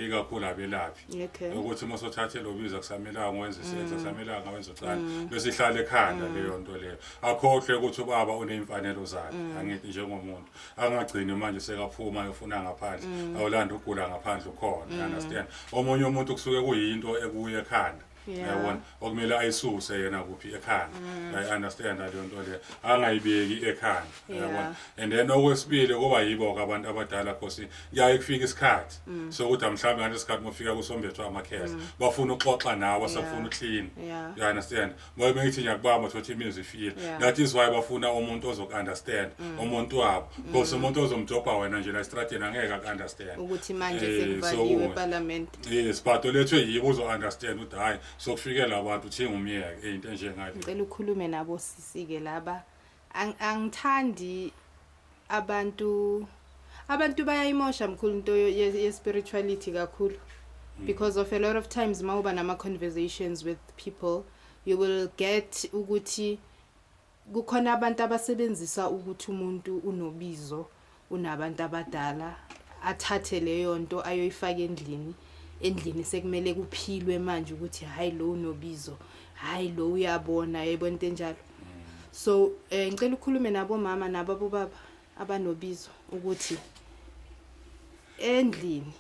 ikakhulu abelaphi, ukuthi uma usothathe lo bizo akusamelanga wenze isex, akusamelanga wenze ucala, bese ihlala ekhanda leyo nto leyo, akhohlwe ukuthi ubaba uneyimfanelo zakhe, angithi njengomuntu angagcini manje sekaphuma efuna ngaphandle, awulanda ugula ngaphandle ukhona, you understand? Omunye umuntu kusuke kuyinto ekuye ekhanda, yabona, okumele ayisuse yena kuphi? Ekhanda. I understand leyo nto leyo, angayibeki ekhanda, yabona. And then okwesibili kuba yibo ke abantu abadala, khosi kuyaye kufika isikhathi sokuthi mhlawumbe ngalesi sikhathi mufika kusombethwa amakhehla, bafuna ukuxoxa nawe, basafuna uclean, you understand? Ngoba bengithi ngiyakubamba, thothi imizwa ifile. That is why bafuna umuntu ozoku-understand umuntu wabo, because umuntu ozomjobha wena nje la estradeni angeke aku-understand. Ukuthi manje sekuvaliwe eParliament. Yes, but olethwe yibo uzo-understand ukuthi hhayi, sokufikela abantu uthinga umyeke into enjengale. Ngicela ukhulume nabo sisi-ke laba. Angithandi abantu bayayimosha mkhulu into ye-spirituality kakhulu because of a lot of times mawuba nama-conversations with people, you will get ukuthi kukhona abantu abasebenzisa ukuthi umuntu unobizo, unabantu abadala, athathe leyo nto ayoyifaka endlini. Endlini sekumele kuphilwe manje ukuthi hayi, lo unobizo, hayi, lo uyabona, yayibona into enjalo. So ngicela ukukhulume nabomama nabo baba abanobizo ukuthi endlini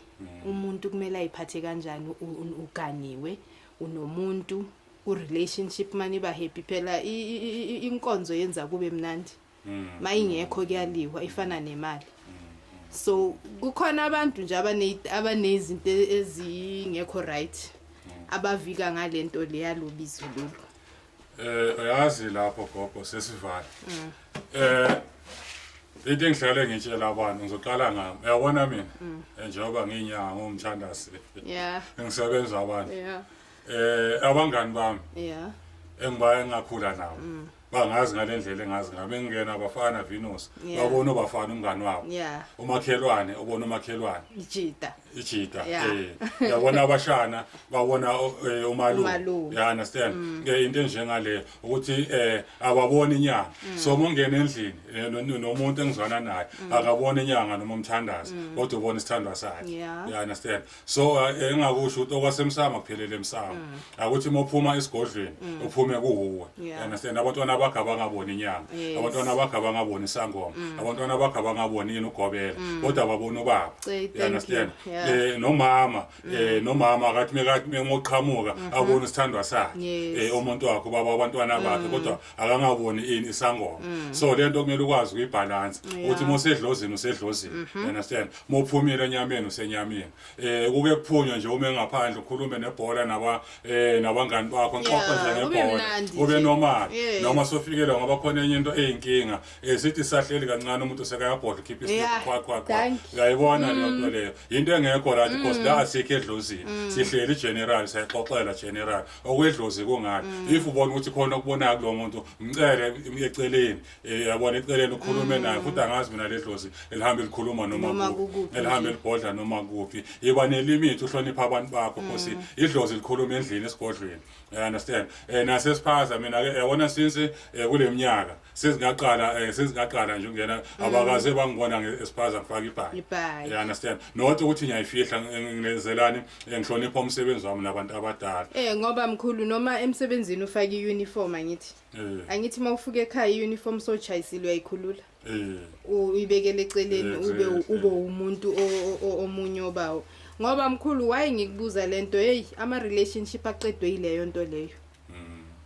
umuntu kumele ayiphathe kanjani. Uganiwe, unomuntu ku relationship, mani ba happy phela. Inkonzo yenza kube mnandi, mayingekho kuyaliwa, ifana nemali. So kukhona abantu nje abanezinto ezingekho right abavika ngalento leyalobizo lolu. Uyazi lapho gogo sesivala. Into engihlale ngitshela abantu, ngizoqala ngami. Uyabona mina njengoba ngiyinyanga, ngumthandazi, ngisebenza abantu. Abangani bami engibaya engakhula nabo bangazi ngalendlela engazi ngayo. Bengingena abafana Venus, babona ubafana umngani wabo. Umakhelwane ubona umakhelwane. Ijita. Ijita. Yabona abashana babona umalume. Umalume. You understand ke? Into enjengale ukuthi ababoni inyanga. So uma ungena endlini nomuntu engizwana naye akabona inyanga noma umthandazi, kodwa ubona isithandwa sakhe. You understand? So engakusho ukuthi okwasemsamo kuphelele emsamo, akuthi uma uphuma esigodlweni uphume kuhuwe. You understand? Abantwana bakho abangaboni inyanga, abantwana bakho abangaboni isangoma, abantwana bakho abangaboni yini, ugobela, kodwa babona ubaba. Say You thank understand? you. Yeah. Nomama akathi mekathi mengoqhamuka abone isithandwa sakhe, umuntu wakhe, ubaba wabantwana bakhe, kodwa akangaboni ini, isangoma. So lento kumele ukwazi ukuyibalance ukuthi uma usedlozini usedlozini, you understand? Uma uphumile enyameni usenyameni. Kuke kuphunywe nje, ume ngaphandle ukhulume nebhola naba nabangani bakho, nixoxe nje Kube ngebhola, mnandi kube nje. normal. Noma sofikela ngoba khona enye into eyinkinga, sithi sahleli kancane, umuntu sekayabhodla, ukhipha isiliphu, Yeah, khwa khwa khwa. Thank you. Uyayibona leyo nto leyo, into engekho right, because la asikho edlozini, sihleli general, siyaxoxela general okwedlozi. Kungani if ubona ukuthi khona okubonayo kulo muntu, mcele eceleni, yabona, eceleni ukhulume naye futhi. Angazi mina ledlozi elihambe likhuluma noma Noma kuphi, kukuphi elihambe nje. Libhodla noma kuphi. Yiba nelimit, uhlonipha abantu bakho, because idlozi likhuluma endlini, esigodlweni, you understand? Nasesiphaza mina ke, yabona, since kule minyaka sezingaqala nje ukungena, abakaze bangibona esiphaza ngifaka ibhayi. Ibhayi. You understand? Not ukuthi ngiyayifihla, nginezelani, ngihlonipha umsebenzi wami nabantu abadala. Ngoba mkhulu, noma emsebenzini ufake iuniform, angithi? Angithi mawufika ekhaya iuniform sochayisile, uyayikhulula. Uyibekele eceleni, ube ube umuntu omunye obawo. Ngoba mkhulu, why ngikubuza lento, hey, ama relationship aqedwe yileyo nto leyo.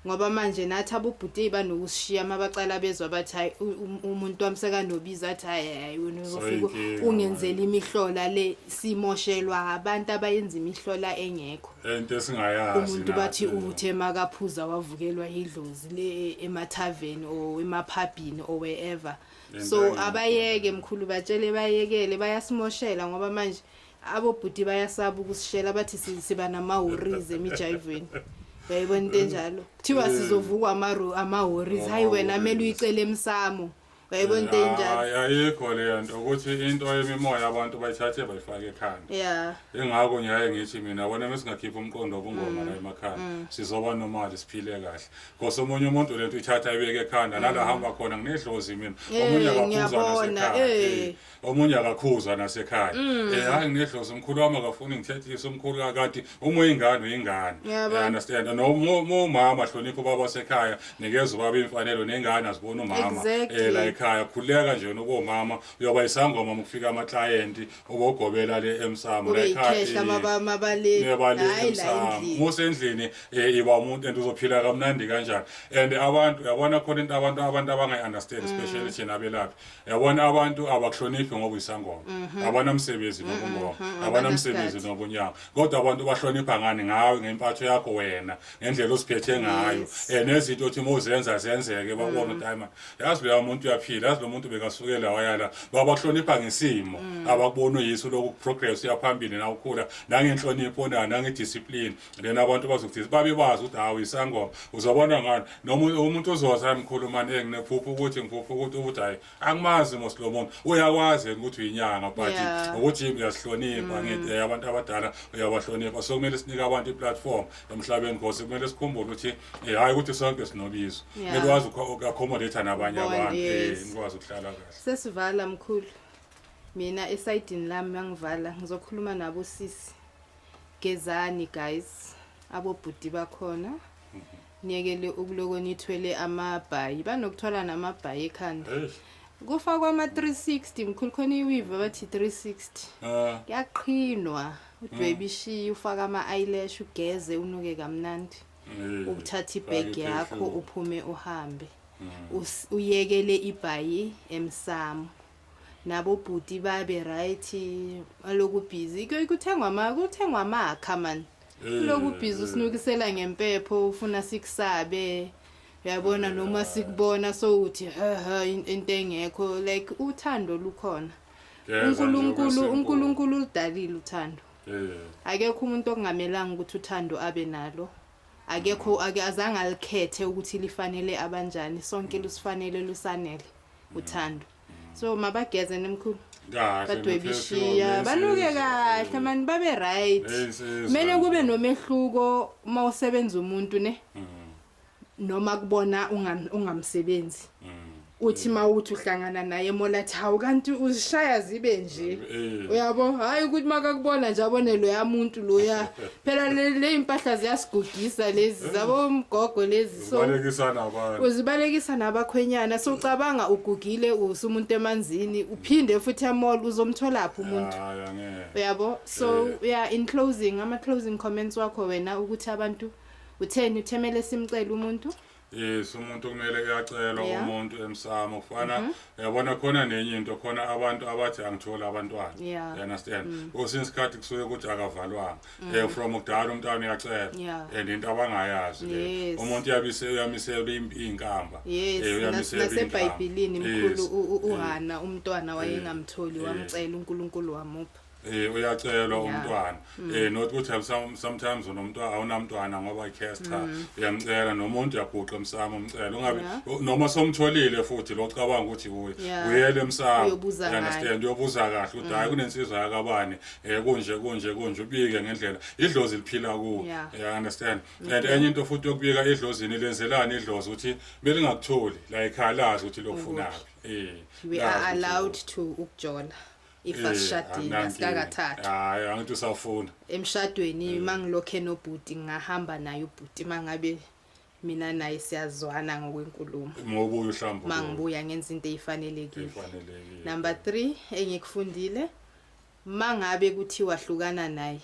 Ngoba manje nathi abobhuti banokusishiya mabacala bezwa bathi, hayi, umuntu wami sekanobiza, athi, hayi hayi, wena uzofika Soyinkinga. ungenzela imihlola le. Simoshelwa abantu abayenza imihlola engekho. Into esingayazi Umuntu bathi nathi. uthe makaphuza wavukelwa idlozi le emathaveni or emaphabhini or wherever. Into So engekho. abayeke mkhulu, batshele bayekele, bayasimoshela, ngoba manje abobhuti bayasaba ukusishela, bathi siba nama-worries emijayivweni. Uyayibona into enjalo, kuthiwa sizovukwa ama-worries. Hayi wena, kumele uyicele emsamo. Uyayibona into enjalo? Hayi, ayikho leyo nto ukuthi into yemimoya abantu bayithathe bayifake ekhanda. Ingakho ngiyaye ngithi mina, wena, mesingakhipha umqondo wobungoma la emakhaya, sizoba normal, siphile kahle, because omunye umuntu lento uyithatha ibeke ekhanda, nala hamba khona, nginedlozi mina. Omunye akakhuzwa Ngiyabona, nasekhaya. Omunye akakhuzwa nasekhaya, hayi, nginedlozi, umkhulu wami akafuni ngithethise umkhulu, kakade uma uyingane, uyingane. Ngiyabona. You understand? No, umama hlonipha ubaba wasekhaya, nikeza ubaba imfanelo, nengane azibona umama la ekhaya. Khuleka nje nobomama, uyoba isangoma uma kufika ama-client, ubogobela le emsamo la Ube ekhaya. yikhehla mabale. Nebale Hayi, la emsamo. endlini. Musendlini, iba umuntu and uzophila kamnandi kanjani. And abantu, uyabona, khona into abantu abangayi-understand, especially thina abelaphi, yabona, abantu abakuhloniphi ngoba uyisangoma, abanamsebenzi nobungoma, abanamsebenzi Abanasikhathi. nobunyanga, kodwa abantu bahlonipha ngani? Ngawe, ngempatho yakho wena, ngendlela oziphethe ngayo, nezinto othi uma uzenza zenzeke, bakubona ukuthi, hayi man, yazi loya muntu uyaphila, yazi lo muntu bekasukela wayala. Babahlonipha ngesimo, abakubona uyiso lokhu progress uyaphambili na ukhula, nangenhlonipho onayo, nangediscipline lena, abantu bazokuthi babe bazi ukuthi hawu, isangoma. Uzobona ngani noma umuntu uzoza, mkhulu mani, nginephupho ukuthi ngiphupha ukuthi hayi, angimazi mos lo muntu, uyakwazi yena ukuthi uyinyanga, but ukuthi uyasihlonipha, ngithi abantu abadala uyabahlonipha. So kumele sinike abantu i-platform emhlabeni, because kumele sikhumbule ukuthi hhayi ukuthi sonke sinobizo. Kumele wazi uku-accommodate nabanye Ubone, abantu, nikwazi ukuhlala kahle. Sesivala mkhulu, mina esayidini lami mangivala ngizokhuluma nabo sisi. Gezani guys, abobhuti bakhona, niyekele ukuloko nithwele amabhayi, banokuthwala namabhayi ekhanda. Eish. Kufakwa ama-360 mkhulu, khona iweave abathi 360. Kuyaqhinwa, udwebe ishiya, ufake ama-eyelash, ugeze, unuke kamnandi, uthathe fake ibhegi yakho, i-perfume. Uphume uhambe. Uyekele ibhayi emsamo. Nabo bhuti babe right, aloku busy kuthengwa amakha man. Loku busy usinukisela ngempepho, ufuna sikusabe, uyabona, noma sikubona so uthi ha ha, into engekho. Like, uthando lukhona. Geza nje, uNkulunkulu ube simple. uNkulunkulu udalile uthando. Akekho umuntu okungamelanga ukuthi uthando abe nalo. Akekho, ake azange alikhethe ukuthi lifanele abanjani. Sonke lusifanele, lusanele uthando. So mabageze nemkhulu, Kahle. badwebe ne-perfume, ishiya, banuke nensizwa, kahle mani, babe right. Nensizwa Kumele nje. kube nomehluko uma usebenza umuntu ne noma kubona ungamsebenzi, uthi mawuthi uhlangana naye emall, athi, hawu, kanti uzishaya zibe nje. Uyabo, hayi ukuthi makakubona nje abone loya muntu loya. Phela le impahla ziyasigugisa lezi zabo mgogo lezi, so Ubalekisa nabantu. Uzibalekisa nabakhwenyana. So ucabanga ugugile, usumuntu emanzini, uphinde futhi emall, uzomtholaphi umuntu? Hayi, angeke. Uyabo? So yeah, in closing, ama closing comments wakho wena, ukuthi abantu utheni, uthemele simcele umuntu. Yes, umuntu kumele uyacelwa. Umuntu emsamo kufana, uyabona, khona nenye into, khona abantu abathi angithola abantwana. You understand? Kwesinye isikhathi kusuke ukuthi akavalwanga from kudala umntwana uyacela and into abangayazi le. Umuntu uyabise, uyamiselwa inkamba. Uyamiselwa inkamba. Nasebhayibhilini, mkhulu, uHana umntwana wayengamtholi, wamcela uNkulunkulu, wamupha. Uyacelwa umntwana, not ukuthi sometimes unomntwana, awunamntwana ngoba i-curse, cha, uyamcela nomuntu, uyaguqa emsamo umcela, ungabe noma somtholile futhi lo cabanga ukuthi uye uyele emsamo. Uyobuza. You understand? Uyobuza kahle ukuthi hayi, kunensizwa yakabani, kunje kunje kunje, ubike ngendlela idlozi liphila kuwo. You understand? And enye into futhi yokubika idlozini, lenzelani idlozi ukuthi belingakutholi la ekhaya, lazi ukuthi lokufunaphi. We are allowed to ukujola if asishadile? Akunankinga. Asikakathathwa. Hayi, angithi usafuna. Emshadweni mangilokhe nobhuti, ngingahamba naye ubhuti mangabe mina naye siyazwana ngokwenkulumo. Ngobuya uhlambuluko. Mangibuya ngenza into eyifanelekile. Efanelekile. Number 3 engikufundile, mangabe kuthiwa hlukana naye.